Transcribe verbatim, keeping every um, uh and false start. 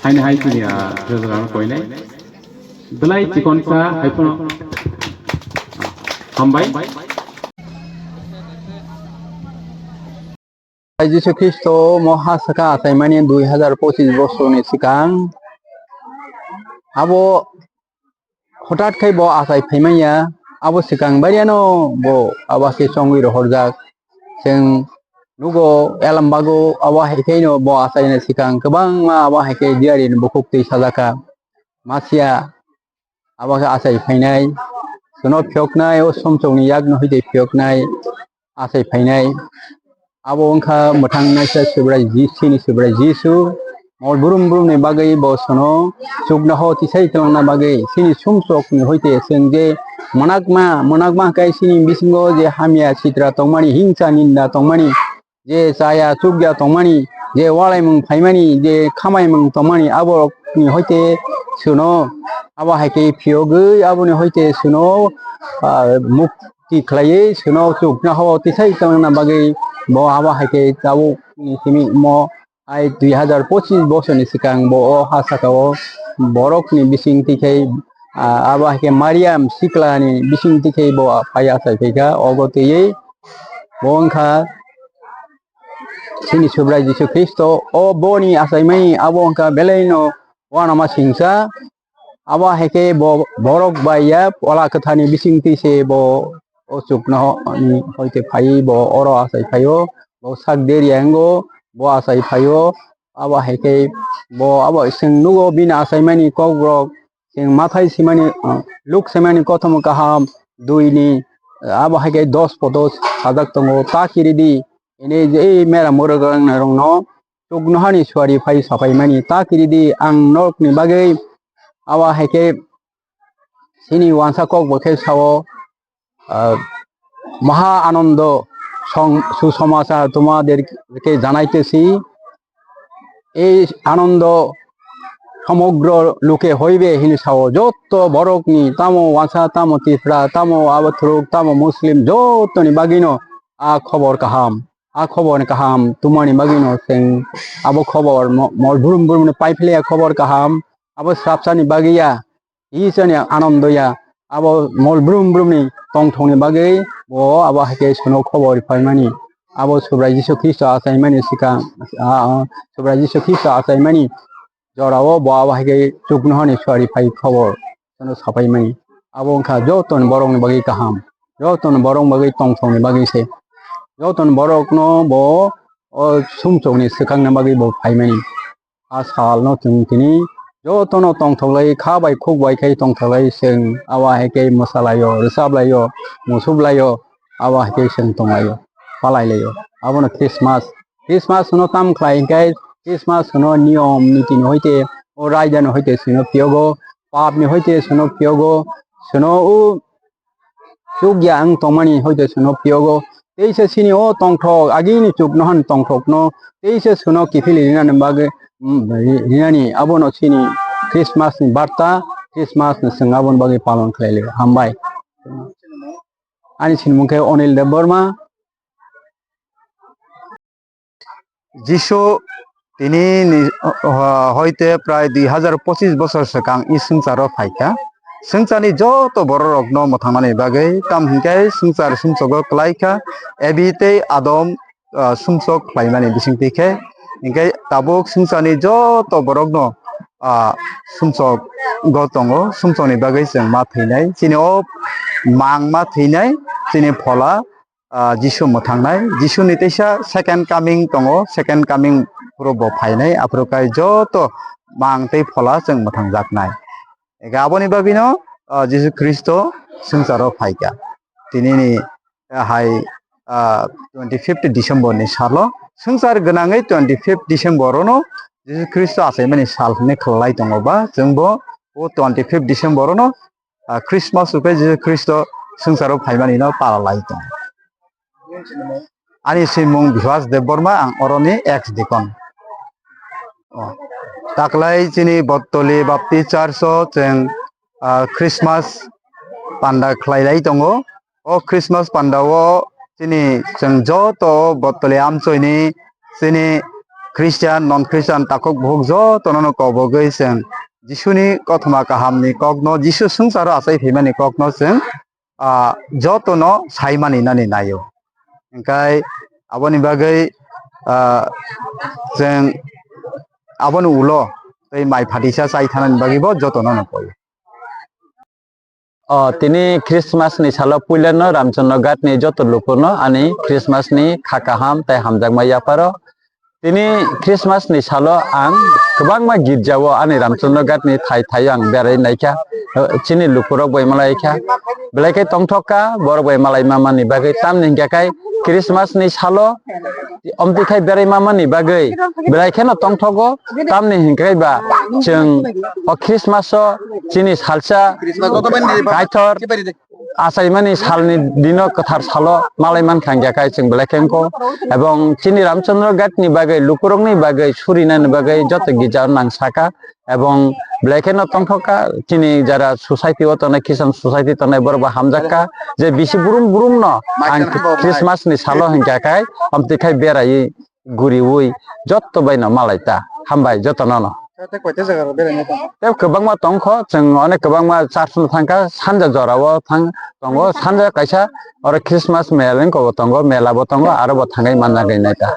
Haini hai chini, ah, Jojagam koinai. Belai chikonsa hai phano. Hambai. Jisu Khristo mo ha saka achaimani dui hazar pochis bosorni swkang. Abo hothat khai bo achai phaimanya, abo swkang bariano bo abo se chongwi rohorjak. Chwng nugo Alambago abo hai khaino bo achaina swkang kwbangma abo hai khe diarini bukhuk twi sajaka. Masia abo khe achai phainai, chwngno phiyoknai, o sumsokni yakno hoi tei phiyoknai. Achai phainai. Abo wngkha mwthang naisa Subrai Ji-, chini Subrai Jisu. Mol brum brumni bagwi bo sono chuknoho tisai twlangna bagwi, chini sumsokni hoite chwng je mwnakma, mwnakma hwnkhe chini bisingo je hamya sitra tongmani, hingsa ninda tongmani, je chaya chukya tongmani, je walaimung phaimani, je khamaimung tongmani, aborokni hoite chwngno abo hai khe phiyogwi, aboni hoite chwngno, ah, muk-, ti khlaiwi chwngno chuknoho tisai twlangna bagwi bo abo hai khe tabukni simi omo hai dui hazar pochis bosorni swkang bo o ha sakao borokni bising twi khai, ah, abo hai khe Mariam siklani bising twi khai bo phai achai phaikha. Ogo twiwi bo wngkha chini Subrai Jisu Khristo. O boni achaimani abo wngkha belaino uanama singcha. Abo hai khe bo borok bai ya Phola Kwtharni bising twi se bo o chuknohoni hoite phaiwi bo oro achai phaio, bo sak deri yango bo achai phaio. Abo hai khe bo abo chwng nugo bini achaimani kokrok, chwng Mathai simani, Luk simani kothoma kaham duini, abo hai khe dos poto sajak tongo, ta kiridi hini je mera mwrwk rokno chuknohani suari phai sapaimani ta kiridi ang norokni bagwi. Abo hai khe chini uansa kok bo khe sao, ah, maha anando song-, susomachar tomaderke janaitesi. Ei anando somogro luke hoibe hini sao, jotto borokni, tamo uansa, tamo Tipra, tamo Abathuruk, tamo Muslim, jottoni bagwino a khobor kaham. A khobor kaham tumani bagwino chwng abo khobor mo-, mol brum brumno pai phiya khobor kaham, abo srapsani bagwi ya, Isani anando ya, abo mol brum brumni tongthokni bagwi bo abo hai khe chwngno khobor paimani. Abo Subrai Jisu Khristo achaimani swkang, a, a, Subrai Jisu Khristo achaimani jorao bo abo hai khe chuknohani suari phai khobor chwngno sapaimani. Abo wngkha jotoni borokni bagwi kaham, jotoni borokni bagwi tongthokni bagwi se, jotoni borokno bo o sumsokni swkangna bagwi bo phaimani. A salno chwng tini jotono tongthoklai, kha bai khuk bai khe tongthoklai, chwng abo hai khe mwsalaio, rwchablaio, musuklaio, abo hai khe chwng tonglaio, palailaio. Abono Christmas. Christmas hwno tam khlai hwnkhe, Christmas hwno niyom nitini hoite, o raidani hoite chwngno phiyogo, papni hoite chwngno phiyogo, chwngno o chukya wng tongmani hoite chwngno phiyogo. Teisa chini o tongthok, agini chuknohani tongthokno teisa chwngno kiphilwi rinani bagwi, mm, ri-, rinani abono chini Christmas ni barta, Christmas ni chwng aboni bagwi palon khlai laio. Hambai. Ani sinimung khe Onil Debbarma. Jisu tini ni, ah, hoite prai dui hazar pochis bosor swkang i swngcharo phaikha. Swngcharni joto bororokno mwthangnani bagwi, tamo hwnkhe swngchar sumsogo kwlaikha, Ebi tei Adam, ah, sumsok khlaimani bisingtwi khe, hinkhe tabuk swngcharni joto borokno, ah, sumsogo tongo, sumsokni bagwi chwng ma thwinai. Chini o mang ma thwinai, chini phola, ah, Jisu mwthangnai. Jisuni teisa second coming tongo, second coming phuru bo phainai, aphuru kai joto mang tei phola chwng mwthangjaknai. Ega aboni bagwino, ah, Jisu Khristo swngcharo phaikha. Tinini, ah, hai, ah, twenty fifth December ni salo swngchar gwnangwi twenty fifth December ono Jisu Khristo achaimani sal hwnwi khlai tongo ba chwngbo o twenty fifth December-o no, ah, Christmas rwphai Jisu Khristo swngcharo phaimani no pala lai tongo. Ani simung Bihas Debbarma, ang oroni ex deacon. O, taklai chini Bottoli Baptist Church-o chwng, ah, Christmas panda khlai lai tongo. O Christmas panda-o chini chwng joto Bottoli amchoini chini Christian, non Christian takhuk bukhuk jotono no kobogwi chwng Jisuni kothoma kahamni kokno, Jisu swngcharo achai phaimani kokno chwng, ah, jotono saimani nani naio. Hingkai aboni bagwi, ah, chwng aboni ulo tei mai phatisa chai thanani bagwi bo jotono no koi. O, tini Christmas ni salo puilano Ramchandra Ghat ni joto lukuno ani Christmas ni kha kaham tei hamjakma yaparo. Tini Christmas ni salo ang kwbangma girjao ani Ramchandra Ghat ni thai thaio ang berai naikha, chini lukurok bai malai kha, belai khe tongthok kha, borok bai malai mamani bagwi, tamni hingkha khai Christmas ni salo omtwi khai berai mamani bagwi belai kheno tongthogo, tamni hingkha khai ba chwng o Christmas o chini salsa Kaitor achaimani salni dino kwthar salo malai mankha hingkha khai chwng belai khe wngkho. Ebong chini Ramchandra Ghat ni bagwi, lukurokni bagwi, surinani bagwi joto girjao nang saka. Ebong belai kheno tongthok kha chini jara society o tongnai, Christian society tongnai borok bo hamjak kha je bisi brum brum no ang Christmas ni salo hingkha khai amtwi khai beraiwi guriwi joto bai no malai ta. Hambai joto no no. Tei koita jaga rok beraina tong? Tei kwbangma tongkho, chwng onek kwbangma church no thangkha, sanja jora o thang tongo, sanja kaisa oro Christmas mel wngkha bo tongo, mela bo tongo, aro bo thangwi manjak nai ta.